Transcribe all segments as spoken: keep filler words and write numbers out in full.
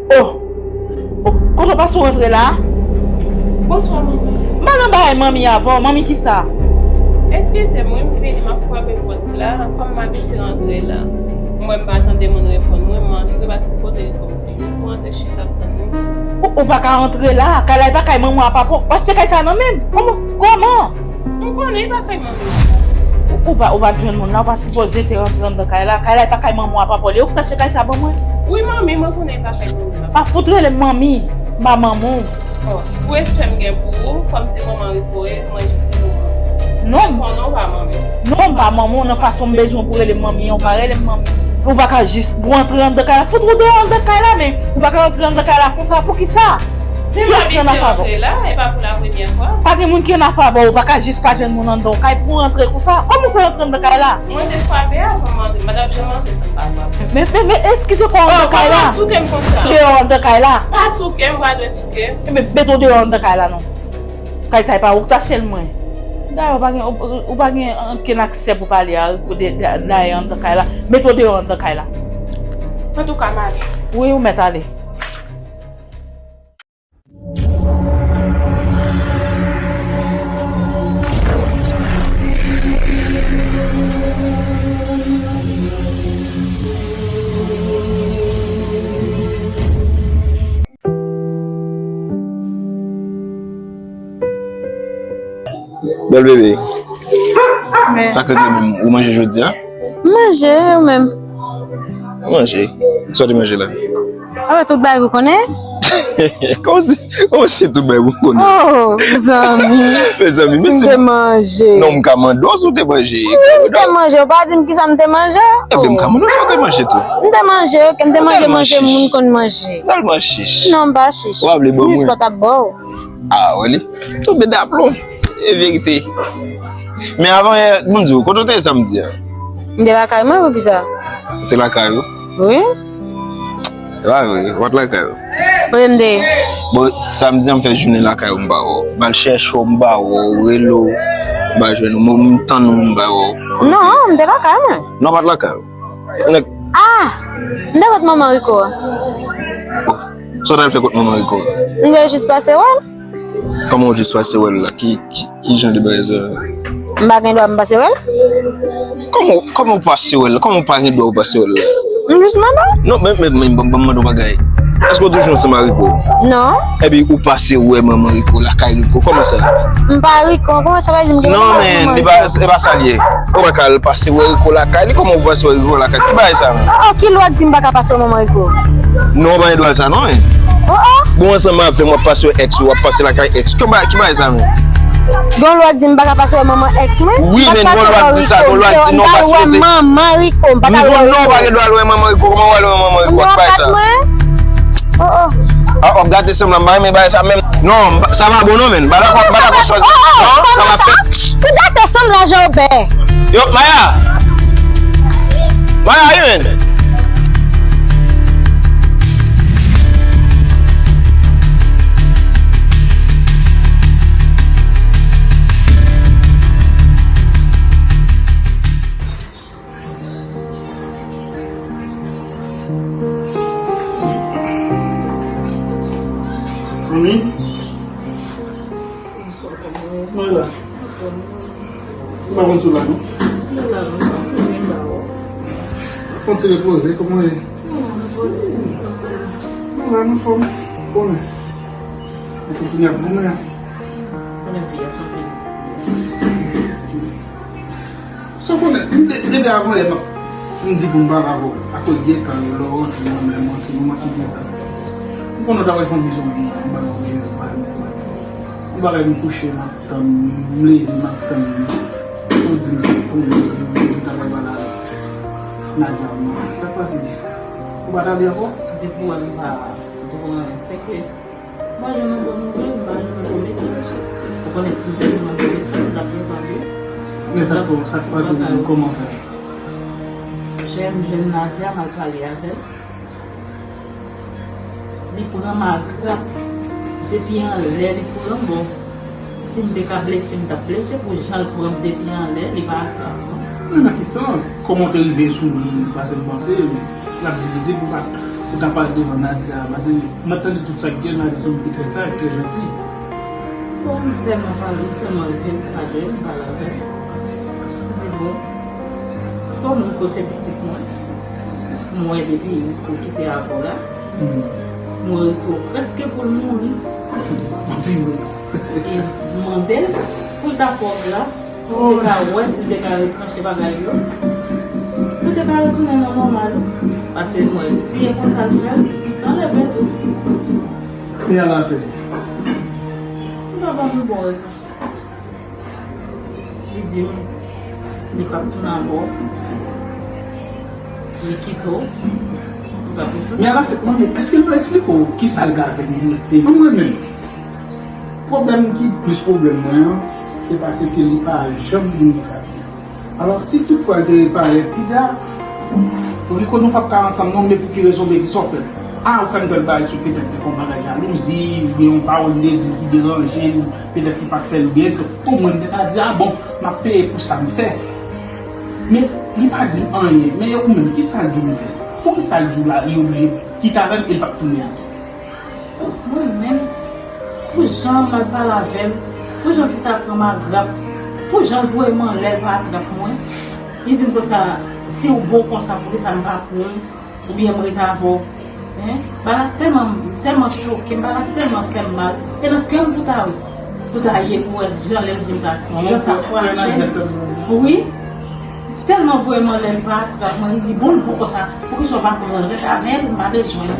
Oh! Oh, kote w pase w rantre la? Bonswa, manmi. M pa nan bagay manmi avè w, manmi kisa? Eskize m, wi, m vini, m ap frape pòt la. Kòm m abitye rantre la, m wè m pa tande moun reponn mwen, m antre pase kote li pou m vini. M pou rantre chita ap tann li. Ou, ou pa ka rantre la. Kay la, e pa kay manman w a papa w. W achte kay sa nan men m. Kòman? Kòman? M konnen e pa kay manmi. Ou, ou pa, ou pa t jwenn moun la, ou pa sipoze te rantre anndan kay la. Kay la, e pa kay manman w a papa w li ye. Ou ki t achte kay sa ban mwen? Wi, manmi, mwen konnen e pa kay manmi. Pa fout rele m manmi, m pa manman w. Oh, pou respè m gen pou ou, kòm se manman Rico ye, mwen jis rele w manmi. Non. Mwen konnen w pa manmi. Non, m pa manman w, nan fason m bezwen w pou rele m manmi an, ou pa rele m manmi. Ou pa ka jis pou antre anndan kay la. Fout ou deyò anndan kay la, men ou pa ka antre anndan kay la konsa. Poukisa? Men m abitye rantre la, e pa pou la premyè fwa. Pa gen moun ki annafè avè w, ou pa ka jis pa jwenn moun anndan w kay pou w rantre konsa. Kòman w fè rantre anndan kay la? Mwen te frape avan m antre, m pa t ap janm antre san m pa frape. Men, men, men, eskize kò w anndan kay la. Kòman w soute m konsa? Deyò anndan kay la. Pa souke m, pa dwe souke. Ebyen, mete w deyò anndan kay la non. Kay sa e pa ou ki t achte l mwen. Dayè, ou pa gen, ou, ou pa gen okenn aksè pou pale a, de, de, dayè anndan kay la. Mete w deyò anndan kay la. Antouka, m ale. Wi, ou mèt ale. Bèl bebe. Sa k rete menm? Ou manje jodi a? Manje, ou menm? Manje. Sa w te manje la? Ah, tout bagay ou konnen? Kòman si, kòman si tout bagay ou konnen? Oh, mezanmi. Mezanmi, si m te manje. Non, m ka mande w si w te manje. Wi, m te manje. Ou pa di m kisa m te manje? Ebyen, m ka mande w si w te manje tou. M te manje, ok, m te manje, manje moun konn manje. Tèlman chich. Non, m pa chich. W ap vle ban mwen. M jis pa t ap ba w. Ah, wè li. Tonbe daplon. E verite. Men avan yè, ban m di w, kote w te ye samdi a? M te lakay mwen, poukisa? Ou te lakay ou? Wi. E pa vre, ou pa t lakay ou. Kote m te ye? Bon, samdi a m fè jounen lakay ou, m pa wè w. M al chèche w, m pa wè w, rele w, m pa jwenn ou, m tann ou, m pa wè w. Non, m te lakay mwen. Non, ou pa t lakay ou. Nèg. Ah! M te kot manman Rico a. Sa w t al fè kot manman Rico a? M te jis pase wè l. Kòman w jis pase wè l la? Ki, ki, ki jan de bagay sa? M pa gen dwa m pase wè l? Kòman, kòman w pase wè l la? Kòman w pa gen dwa w pase wè l la? M jis mande w. Non, men, men, men, ban, ban m mande w bagay. Èske w toujou ansanm ak Rico? Non. Epi ou pase wè manman Rico lakay Rico, kòman sa? M pa Rico, kòman sa vle di m gen... Non, men, e pa, e pa sa l ye. Ou pa ka al pase wè Rico lakay li, kòman ou pase wè Rico lakay? Ki bagay sa menm? Oh, oh, ki lwa k di m pa ka pase wè manman Rico? Non, ou pa gen dwa sa non, men. Oh, oh. Bon, ansanm avè m w ap pase wè ex ou, w ap pase lakay ex. Ki bagay, ki bagay sa menm? Gen lwa k di m pa ka pase wè manman ex mwen? Wi, men gen lwa k di sa, gen lwa k di non, pase wè manman Rico, m pa ka wè Rico. Non, ou pa gen dwa al wè manman Rico, kòman w al wè manman Rico ak bagay sa? Oh, oh. Ah, w ap gate sanm la, m pa renmen bagay sa menm. Non, sa pa bon non, men. M pa dakò, m pa dakò sa w di. Non, sa pa fèt. Ou gate sanm la, Jobè. Yo, Maya. Maya, wi, men. Mami? Mwen la. Ou pa konn sou la, non? Fon ti repoze, kòman w ye? Mwen la, nou fòm. Konnen. Nou kontinye ap goumen. Konnen vi a kontinye. Sa w konnen, m de-, depi avan yè m ap, m di pou m pale avè w, akoz gen tan yo, lè w rantre nan men mwen, se manman ki gen tan. M konnen w ta pral fè yon bizou, m ba w yon bizou, m ba w yon ti bagay. Yon bagay m kouche, m ap tann, m leve, m ap tann ou di m se tonbe, m leve, m ta pral pale avè Nadia, m mande sa k pase. Ou pa t ale ankò? Depi w wè m pa, m te konn anyen, se ke Mwen jwenn yon bon nouvèl, m pa jwenn yon bon mesaj. Ou konnen si m te jwenn yon bon mesaj, m t ap reponn li. Men sa k, sa k pase menm, kòman fè? Jè m jwenn Nadia, m al pale avè l. Li pran m a trap. Depi anlè, li pran m. Bon, si m te ka blese, m t ap blese. Pou jan l pran m depi anlè, li pa atrap mwen. Men nan ki sans? Kòman w te rive sou li, pase m panse, l ap divize pou pa Ou ka pale devan Nadia, paske mwen tande tout sa k gen, Nadia se yon moun ki trè saj, trè janti. Bon, m sèlman pale, m sèlman rive, m salye l, m pale avè l. M di, bon, kòm Rico se pitit mwen, m wè depi Rico kite avè w la, m wè Rico prèske pou l mouri. E m mande l pou l ta fè w gras, pou l te ka wè si l te ka retranche bagay yo, pou l te ka retounen nan nòmal. Paske m wè si e konsa l fè l, sa leve tou. Kounya l a fè. Li pa ban m bon repons. Li di m li p ap tounen avè w. Li kite w. Li p ap retounen. Men a la fen, manmi, èske m dwe eksplike w ki sa l ka fè m direkteman? Mwen menm, pwoblèm ki plis pwoblèm mwen an, se paske li pa janm di m ki sa l ye. Alò, si toutfwa l te parèt, li di, a, Rico, nou p ap ka ansanm non, men pou ki rezon, men ki sa w fè l? A, ou fè m tèl bagay sou petèt te gen yon bagay jalouzi, oubyen yon pawòl m te di l ki deranje l, petèt ki pa t fè l byen, donk, omwen m te ka di, a, bon, m ap peye pou sa m fè. Men, li pa di m anyen, men e ou menm, ki sa l di w m fè? Poukisa l di w la, li oblije kite avè m e l p ap tounen an? Mwen menm, pou jan l mal pale avè m, pou jan fi sa pran m a grap, pou jan l voye m anlè l pa atrap mwen, li di m konsa, si w bon konsa, poukisa m pa pran w, oubyen m ret avè w? Hein? Bagay la tèlman, tèlman choke m, bagay la tèlman fè m mal. E nan kè m pou ta, pou ta ye, pou wè jan lè l di m sa, jan sa frase m. Wi. Tèlman voye m anlè l pa atrap mwen, li di, bon, l bon konsa, poukisa w pa pran l, rete avè l, m pa bezwen l.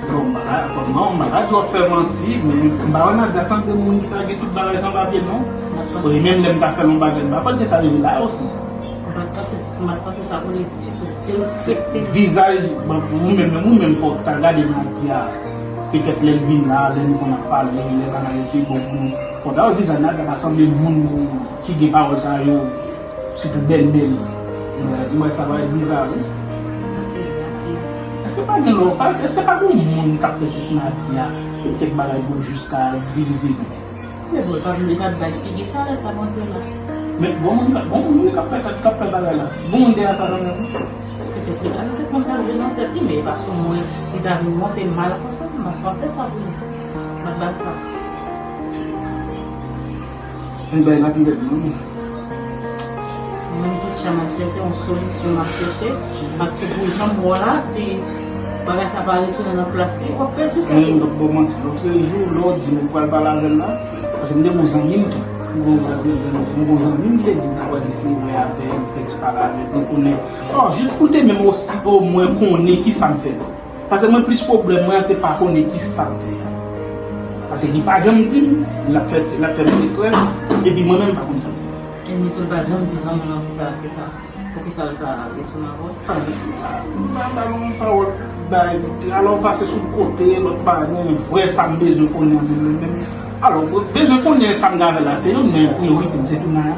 Bon, m pa ka, kòman, m pa ka di w ap fè manti, men m pa wè Nadia sanble moun ki ta gen tout bagay san papye, non. Paske menm lè m ta fè l yon bagay, m pa kwè l te ka rive la osi. M pa t panse, m pa t panse sa pou li ditou. Se vizaj, bon, ou menm, menm ou menm fò w ta gade Nadia. Petèt lè l vin la, lè nou konn ap pale, lè bagay yo te bon pou nou. Fò w ta wè vizaj Nadia pa sanble moun ki gen pawòl sa yo. Sitou bèlmè l. Ou wè, ou wè sa parèt biza, wi. Èske pa gen lò, pa, èske pa gen moun k ap fè kèk Nadia, kèk bagay pou l jiska divize nou? Men bon, li pa, li pa t bay figi sa lè l t ap antre la. Men bon moun, bon moun wi k ap fè, k ap fè bagay la. Bon moun dèyè sa kanmenm. Petèt li ta mete kont la jwe nan tèt li, men e pa sou mwen li ta vin monte mal konsa, m pa t panse sa pou li. M pa t bat sa. Ann bay la pi bèt non. Mwen tout chan m ap chèche, yon solisyon m ap chèche. Paske pou jan m wè w la, si bagay sa pa retounen nan plas li, w ap pèdi kè. Mwen m p ap ba w manti, lòtrejou, lè w di m ou pral pale avè l la, paske m te gen yon zanmi m tou. M gen yon zanmi m ki te di m ta pral eseye wè avè l, fè ti pale avè l, pou l konnen. Ò, jis pou l te menm osi, omwen konnen kisa m fè l. Paske mwen plis pwoblèm mwen an se pa konnen kisa m fè a. Paske li pa janm di m, l ap fè, l ap fè m sekrè, epi mwen menm m pa konn sa m fè. Epi tou l pa janm di zanmi l an poukisa l fè sa, poukisa l pa retounen avè w. M pa ba l yon pawòl bay, alò pase sou kote, lòt pa gen vrè sa m bezwen konnen an menm menm. Alò, bezwen konnen sa m gen avè l la, se youn nan priyorite m, se tou nan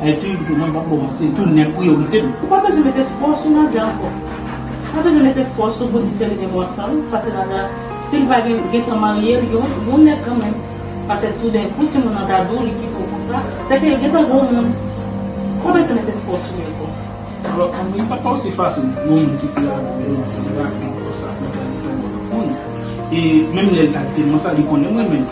Epi, mwen p ap ba w manti, se tou nèt priyorite m. Ou pa bezwen met espwa w sou Nadia ankò. Ou pa bezwen met fòs ou pou di se li menm w ap tann, paske Nadia, si l pa gen, gentan marye, li gen yon, yon nèg kanmenm. Paske toudenkou, si moun nan ta di w, li kite w konsa, se ke li gentan gen yon moun. Ou pa bezwen met espwa w sou li ankò. Alò, li pa t osi fasil pou yon moun kite avè w, se rapid konsa, li ta li tonbe lòt moun. E menm lè l ta kite m konsa, li konnen mwen menm.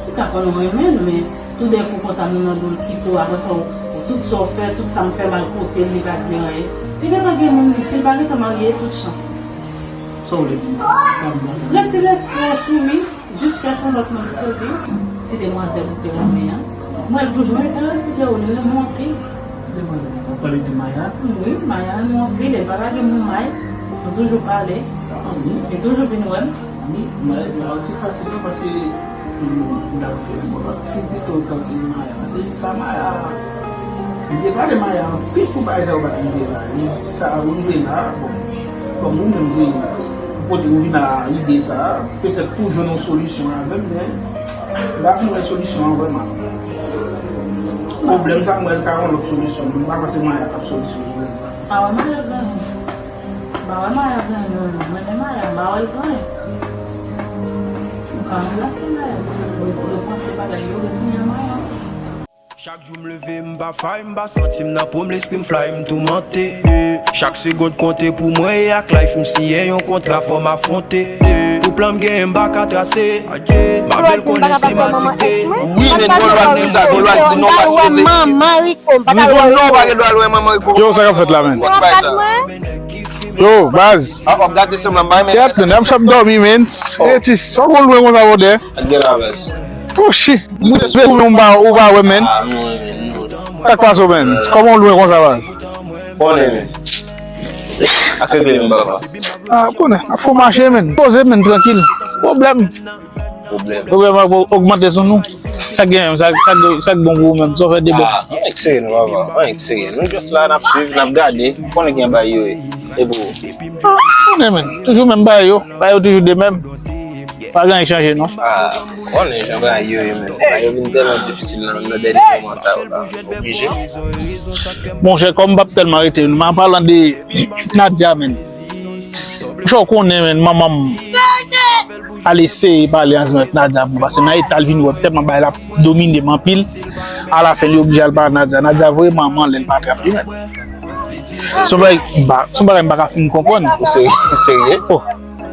Li ka konnen w renmen l, men toudenkou konsa moun nan di w l kite w, apre sa, w, w, tout sa w fè, tout sa m fè mal kote l, li pa di anyen. Li gentan gen moun li, si l pa gentan marye, tout chans. Sa w vle di m? Sa m vle di? Retire espwa w sou li, jis chèche yon lòt moun pou kote. Ti demwazèl ou te renmen an. Mwen, l toujou enterese de ou, li renmen w anpil. Demwazèl, w ap pale de Maya? Wi, Maya renmen w anpil, e l pa lage m yon may. Nou toujou pale. Li toujou vin wè m. Wi, Maya, Maya osi fasil non, paske, mm, m ta prefere yon lòt fi pito tanse Maya. Paske sa Maya, m te pale Maya anpil pou bagay sa yo pa t rive la. E sa rive la, bon, kòm ou menm se ou pote, ou vin a ide sa, petèt pou jwenn yon solisyon avè m, men m pa fin wè solisyon an vrèman. Pwoblèm sa, m wè l ka yon lòt solisyon. M pa panse Maya k ap solisyon pwoblèm sa. Pa wè Maya gen anyen. M pa wè Maya gen anyen, non, non. Mwen, men Maya, m pa wè l gen anyen. M ka ranplase Maya. Re-, repanse bagay yo, retounen a Maya. Chak jou m leve, m pa fay, m pa santi m nan po m, lespri m fly, m toumante. Chak segond konte pou mwen e ak life, m siyen yon kontra, fò m afwonte. Pou plan m genyen, m pa ka trase. M ap fè l konnen se m adikte. Wi, men gon lwa ki di sa, gon lwa ki di non, pa sipoze. Manman Rico, m pa ka wè Rico. Non, pa gen dwa lwe manman Rico. Yo, sa k ap fèt la, men? Yo, baz. Kèt, men, m ap chap dòmi, men. Reti, sa w konn lwen konsa, bòdè? Gen lavès. Oh shit. Mwen espere ou pa, ou pa wè, men. Ah, non, non. Sa k pase w, men? Kòman w lwen konsa, baz? Konnen, men. Ak regle, men, papa. Ah, konnen. Ap fè w mache, men. Poze, men, trankil. Pwoblèm. Pwoblèm. Pwoblèm ap ogmante sou nou. Sa k gen, men? Sa, sa, sa k bon pou ou, men? Sa w fè de bon? Ah, anyen k serye, non, papa. Anyen k serye. Nou just la, n ap swiv, n ap gade. Konnen gen bagay yo ye. E pou ou? Ah, konnen, men. Toujou menm bagay yo. Bagay yo toujou de menm. Pa gen anyen k chanje, non. Ah, konnen jan bagay yo ye, men. Bagay yo vin tèlman difisil nan, nan dènye moman sa yo la. Oblije. Monchè, kòm m p ap tèlman rete, men an palan de Nadia, men. Monchè, ou konnen, men, manman m al eseye pale ansanm avèk Nadia pou, paske nan eta l vin wè tèlman bagay la domine m anpil. Alafen, li oblije al pale Nadia. Nadia voye manman lè l pa trap li, men. Se yon bagay m pa, se yon bagay m pa ka fin konprann. Ou serye? Ou serye? Oh.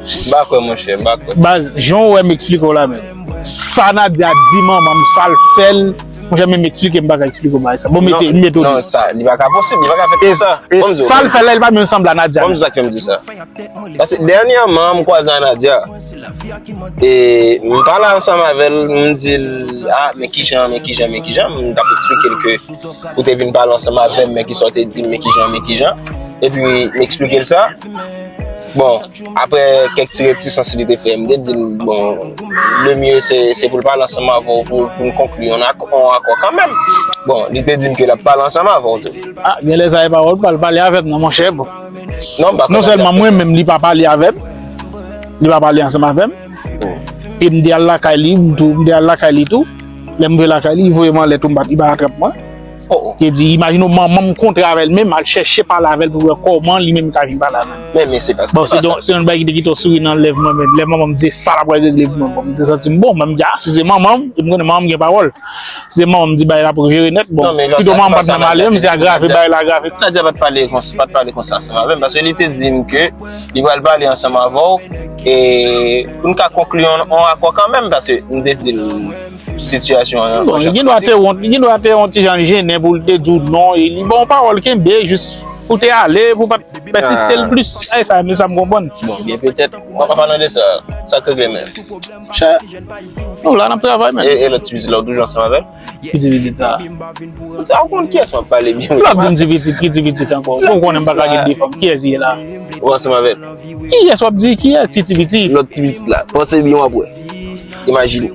M pa kwè, monchè, m pa kwè. Baz, jan w wè m eksplike w la, men. Sa Nadia di manman m, sa l fè l, monchè, men m eksplike, m pa ka eksplike w bagay sa. Bon, mete, mete w. Non, sa, li pa ka posib, li pa ka fèt konsa. E sa l fè la, li pa menm sanble a Nadia. Ban m di sa k fè m di sa. Paske dènyèman, m kwaze a Nadia. E m pale ansanm avè l, m di l, ah, men kijan, men kijan, men kijan. M t ap eksplike l ke ou te vin pale ansanm avè m, men kisa w te di m, men kijan, men kijan. Epi, m eksplike l sa. Bon, apre kèk ti retisans li te fè, m te di l, bon, le mieux, se, se pou l pale ansanm avè w, pou, pou n konkli yon ak-, yon akò kanmenm. Bon, li te di m ke l ap pale ansanm avè w tou. Ah, genlè sa e pawòl pa l, pale avè m non, monchè, bon. Non, m pa kwè Nadia fè sa. Non sèlman mwen menm, li pa pale avè m, li pa pale ansanm avè m. E m te al lakay li, m tou, m te al lakay li tou. Lè m rive lakay li, li voye m anlè tou, m pa, li pa atrap mwen. Oh, oh. Li di, imajine w, manman m kontre avè l menm, al chèche pale avè l pou wè kòman li menm ka vin pale avè l. Men, men se pa, bon, se yon, se yon bagay ki te kite yon souri nan lèv mwen, men lè manman m di sa l ap pral regle pou mwen, bon, m te santi m bon, men m di, ah, si se manman m, e m konnen manman m gen pawòl. Si se manman m di bagay la pou jere nèt, bon, pito manman m pa t menm ale, men se agrave, bagay la agrave. Nadia pa t pale konsa, pa t pale konsa ansanm avè m, paske li te di m ke li pral pale ansanm avè w, e pou n ka konkli yon, yon akò kanmenm, paske m te di l, sitiyasyon an. Bon, li gen dwa te wont, li gen dwa te yon ti jan jennen pou l te di w non, e li ba w pawòl kenbe, jis pou te ale, pou pa t pèsiste l plis. Ah. E sa, men sa m konprann. Bon, byen petèt, an palan de sa, sa k regle menm? Chè. Nou la, n ap travay, men. E, e lòt ti pitit la, ou toujou ansanm avè l? Ki ti pitit sa? Sa ou konn kiyès m ap pale byen. Lè w ap di m ti pitit, ki ti pitit ankò? Ou konnen m pa ka gen de fanm. Kiyès li ye la? Ou ansanm avè l? Kiyès w ap di? Kiyès ki ti pitit? Lòt ti pitit la. Panse byen w ap wè. Imajine.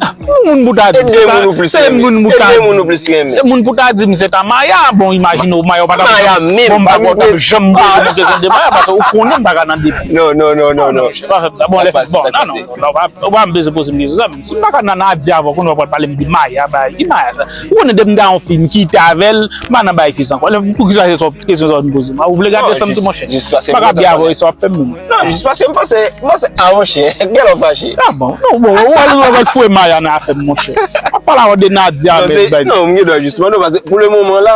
Ah, moun pou ta di m se ta, se moun pou ta di m. Se moun pou ta di m se ta Maya. Bon, imajine w, Maya w pa ta, Maya menm, bon, m pa kwè w ta janm poze m kesyon de Maya, paske ou konnen m pa ka nan depi. Non, non, non, non, non. Pa fè m sa. Bon, lè, bon, non, non, non, pa, ou pa bezwen poze m kesyon sa, men si m pa ka nan Nadia avè w, kounye a w pral pale m de Maya, bagay, ki Maya sa? Ou konnen depi m ta yon fi, m kite avè l, m pa nan bagay fi sa ankò. Poukisa se sa, kesyon sa w vin poze m? Ou vle gade sanm tou, monchè? M pa ka byen avè w, e sa w ap fè m menm. Non, jis paske m panse, m panse, ah, monchè, gen lè w fache. Ah bon? Non, bon, ou wè, ou wè, ou wè, foure Maya nan afè m, monchè. M ap pale avè w de Nadia, non, men, se, bay. Non, m gen dwa jis mande w, paske pou le moman la,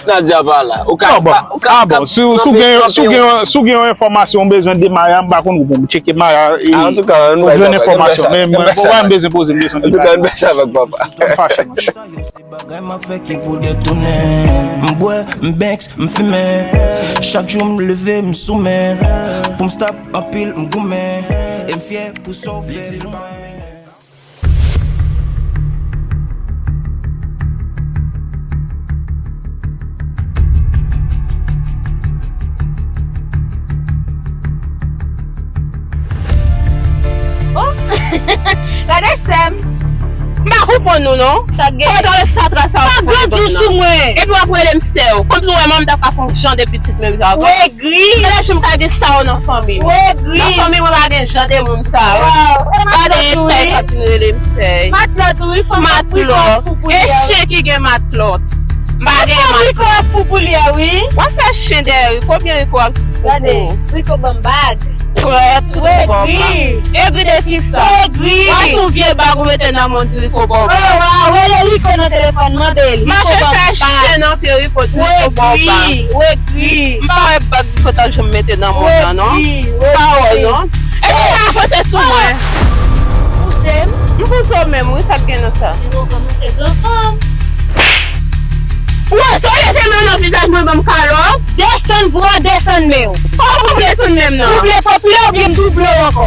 Nadia pa la. Ou ka, ah bon, ou ka, ah bon, si, si w gen, si w gen, si w gen yon enfòmasyon ou bezwen de Maya, m pa konn ou, bon, m tcheke Maya, e, ah, antouka, ou jwenn enfòmasyon, men mwen, mwen, m bezwen poze m kesyon de Maya. Antouka, ann bay sa avèk papa. M fache, monchè. Bagay m ap fè ki pou detounen. M bwè, m benks, m fimen. Chak jou m leve, m sou men. Pou m stop anpil, m goumen. E m fyè pou sa w fè pou mwen. Oh! Gade sè m. M pa konprann nou non. Sa k gen? Kòman w fè fatra sa? Pa grandi w sou mwen. Epi w ap rele m sè w. Kòmsi w wè manman m t ap ka fè yon jan de pitit menm jan avè w. Wegri. Gade jan m ka gen sa yo nan fanmi m. Wegri. Nan fanmi mwen pa gen jan de moun sa yo. Gade e tèl kontinye rele m sè. Matlòt wi, fanm ap ri kòm fou pou li a wi. E chen ki gen matlòt. M pa gen matlòt. Fanm ri kòm fou pou li a wi. W ap fè chen dèyè Rico, byen Rico ap fou pou ou. Gade, Rico ban m bag. Frèt, ou te ba w pa. Egri de kisa? Egri. Ou achte yon vye bag ou mete nan men w, di Rico ba w pa. Oh, wa, rele Rico nan telefòn, mande l. Mache fè chen nan pye Rico, di Rico ba w pa. Egri, egri. M pa wè bag Rico t ap janm mete nan men w la, non. M pa wè, non. E ki sa fòse sou mwen? Pouse m. M pouse w menm, wi, sa k gen nan sa? Epi w kòmanse pran fanm. Ou wè sa w leve men w nan vizaj mwen, ban m kalòt. Desann bra w, desann men w. Kòman pou m desann men m nan? Ou vle popilè oubyen m double w ankò?